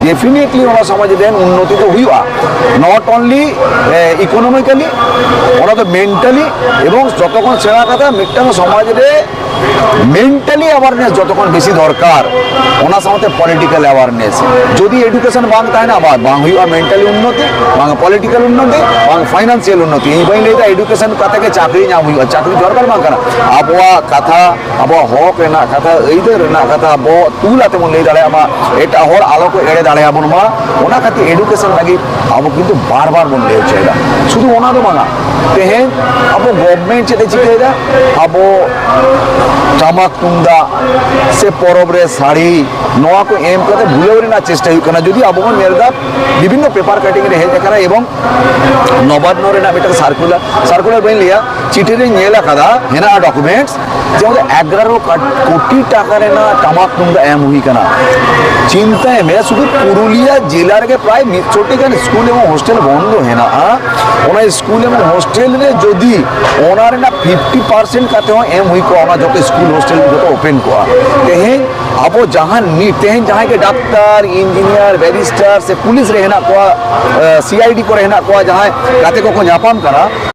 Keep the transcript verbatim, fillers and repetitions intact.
Definitely ᱚᱱᱟ ᱥᱚᱢᱟᱡᱽ ᱨᱮᱱ ᱩᱱᱱᱚᱛᱤ ᱫᱚ ᱦᱩᱭᱩᱜᱼᱟ᱾ ᱱᱚᱴ ᱚᱱᱞᱤ ᱤᱠᱳᱱᱚᱢᱤᱠᱟᱞᱤ, ᱚᱱᱟ ᱫᱚ ᱢᱮᱱᱴᱟᱞᱤ, ᱮᱵᱚᱝ ᱡᱚᱛᱚ ᱠᱷᱚᱱ ᱥᱮᱬᱟ ᱠᱟᱛᱷᱟ, ᱢᱤᱫᱴᱟᱝ ᱥᱚᱢᱟᱡᱽ ᱨᱮ ᱢᱮᱱᱴᱟᱞᱤ ᱚᱣᱟᱨᱱᱮᱥ ᱡᱚᱛᱚ ᱠᱷᱚᱱ ᱵᱮᱥᱤ ᱫᱚᱨᱠᱟᱨ, ᱚᱱᱟ ᱥᱟᱶᱛᱮ ᱯᱚᱞᱤᱴᱤᱠᱟᱞ ᱚᱣᱟᱨᱱᱮᱥ᱾ ᱡᱩᱫᱤ ᱮᱰᱩᱠᱮᱥᱚᱱ ᱵᱟᱝ ᱛᱟᱦᱮᱱᱟ, ᱟᱵᱟᱨ ᱵᱟᱝ ᱦᱩᱭᱩᱜᱼᱟ ᱢᱮᱱᱴᱟᱞᱤ ᱩᱱᱱᱚᱛᱤ, ᱵᱟᱝ ᱯᱚᱞᱤᱴᱤᱠᱟᱞ ᱩᱱᱱᱚᱛᱤ, ᱵᱟᱝ ᱯᱷᱟᱭᱱᱟᱱᱥᱤᱭᱟᱞ ᱩᱱᱱᱚᱛᱤ᱾ ᱤᱧ ᱵᱟᱹᱧ ᱞᱟᱹᱭᱫᱟ ᱮᱰᱩᱠᱮᱥᱚᱱ ᱠᱟᱛᱮ ᱜᱮ ᱪᱟᱹᱠᱨᱤ ᱧᱟᱢ ᱦᱩᱭᱩᱜᱼᱟ, ᱪᱟᱹᱠᱨᱤ ᱫᱚᱨᱠᱟᱨ ᱵᱟᱝ ᱠᱟᱱᱟ᱾ ᱟᱵᱚᱣᱟᱜ ᱠᱟᱛᱷᱟ, ᱟᱵᱚᱣᱟᱜ ᱦᱚᱠ ᱨᱮᱱᱟᱜ ᱠᱟᱛᱷᱟ, ᱟᱹᱭᱫᱟᱹᱨ ᱨᱮᱱᱟᱜ ᱠᱟᱛᱷᱟ ᱟᱵᱚ ᱛᱩᱞ ᱟᱛᱮ ᱵᱚᱱ ᱞᱟᱹᱭ ᱫᱟᱲᱮᱭᱟᱜ ᱢᱟ, ᱮᱴᱟᱜ ᱦᱚᱲ ᱟᱞᱚ ᱠᱚ ᱮᱲᱮ ᱫᱟᱲᱮᱭᱟᱵᱚᱱ ᱢᱟ, ᱚᱱᱟ ᱠᱷᱟᱹᱛᱤᱨ ᱮᱰᱩᱠᱮᱥᱚᱱ ᱞᱟᱹᱜᱤᱫ ᱟᱵᱚ ᱠᱤᱱᱛᱩ ᱵᱟᱨ ᱵᱟᱨ ᱵᱚᱱ ᱞᱟᱹᱭ ᱦᱚᱪᱚᱭᱮᱫᱟ᱾ ᱥᱩᱫᱷᱩ ᱚᱱᱟ ᱫᱚ ᱵᱟᱝᱟ, ᱛᱮᱦᱮᱧ ᱟᱵᱚ ᱜᱚᱵᱷᱢᱮᱱᱴ ᱪᱮᱫ ᱮ ᱪᱤᱠᱟᱹᱭᱮᱫᱟ? ᱟᱵᱚ ᱴᱟᱢᱟᱠ ᱛᱩᱢᱫᱟᱜ ᱥᱮ ᱯᱚᱨᱚᱵᱽ ᱨᱮ ᱥᱟᱹᱲᱤ, ᱱᱚᱣᱟ ᱠᱚ ᱮᱢ ᱠᱟᱛᱮ ᱵᱷᱩᱞᱟᱹᱣ ᱨᱮᱱᱟᱜ ᱪᱮᱥᱴᱟ ᱦᱩᱭᱩᱜ ᱠᱟᱱᱟ᱾ ᱡᱩᱫᱤ ᱟᱵᱚ ᱵᱚᱱ ᱧᱮᱞ ᱮᱫᱟ, ᱵᱤᱵᱷᱤᱱᱱᱚ ᱯᱮᱯᱟᱨ ᱠᱟᱴᱤᱝ ᱨᱮ ᱦᱮᱡ ᱟᱠᱟᱱᱟ ᱮᱵᱚᱝ ᱱᱚᱵᱟᱱᱱᱚ ᱨᱮᱱᱟᱜ ᱢᱤᱫᱴᱟᱝ ᱥᱟᱨᱠᱩᱞᱟᱨ, ᱥᱟᱨᱠᱩᱞᱟᱨ ᱵᱟᱹᱧ ᱞᱟᱹᱭᱟ, ᱪᱤᱴᱷᱤ ᱨᱮᱧ ᱧᱮᱞ ᱟᱠᱟᱫᱟ, ᱦᱮᱱᱟᱜᱼᱟ ᱰᱚᱠᱩᱢᱮᱱᱴᱥ, ᱡᱮ ᱚᱸᱰᱮ ᱮᱜᱟᱨᱚ ᱠᱟ-, ᱠᱳᱴᱤ ᱴᱟᱠᱟ ᱨᱮᱱᱟᱜ ᱴᱟᱢᱟᱠ ᱛᱩᱢᱫᱟᱜ ᱮᱢ ᱦᱩᱭ ᱠᱟᱱᱟ᱾ ᱪᱤᱱᱛᱟᱹᱭ ᱢᱮ, ᱥᱩᱫᱷᱩ ᱯᱩᱨᱩᱞᱤᱭᱟᱹ ᱡᱮᱞᱟ ᱨᱮᱜᱮ ᱯᱨᱟᱭ ᱢᱤᱫᱥᱚ ᱴᱤ ᱜᱟᱱ ᱥᱠᱩᱞ ᱮᱵᱚᱝ ᱦᱳᱥᱴᱮᱞ ᱵᱚᱱᱫᱚ ᱦᱮᱱᱟᱜᱼᱟ᱾ ᱚᱱᱟ ᱥᱠᱩᱞ ᱮᱵᱚᱝ ᱦᱳᱥᱴᱮᱞ ᱨᱮ ᱡᱩᱫᱤ ᱚᱱᱟ ᱨᱮᱱᱟᱜ ᱯᱷᱤᱯᱴᱤ ᱯᱟᱨᱥᱮᱱᱴ ᱠᱟᱛᱮ ᱦᱚᱸ ᱮᱢ ᱦᱩᱭ ᱠᱚᱜᱼᱟ, ᱚᱱᱟ ᱡᱚᱛᱚ ᱥᱠᱩᱞ ᱦᱳᱥᱴᱮᱞ ᱡᱚᱛᱚ ᱳᱯᱮᱱ ᱠᱚᱜᱼᱟ᱾ ᱛᱮᱦᱮᱧ ᱟᱵᱚ ᱡᱟᱦᱟᱸ ᱱᱤᱛ, ᱛᱮᱦᱮᱧ ᱡᱟᱦᱟᱸᱭ ᱜᱮ ᱰᱟᱠᱛᱟᱨ, ᱤᱧᱡᱤᱱᱤᱭᱟᱨ, ᱵᱮᱨᱤᱥᱴᱟᱨ ᱥᱮ ᱯᱩᱞᱤᱥ ᱨᱮ ᱦᱮᱱᱟᱜ ᱠᱚᱣᱟ, ᱥᱤ ᱟᱭ ᱰᱤ ᱠᱚᱨᱮ ᱦᱮᱱᱟᱜ ᱠᱚᱣᱟ, ᱡᱟᱦᱟᱸᱭ ᱜᱟᱛᱮ ᱠᱚᱠᱚ ᱧᱟᱯᱟᱢ ᱠᱟᱱᱟ,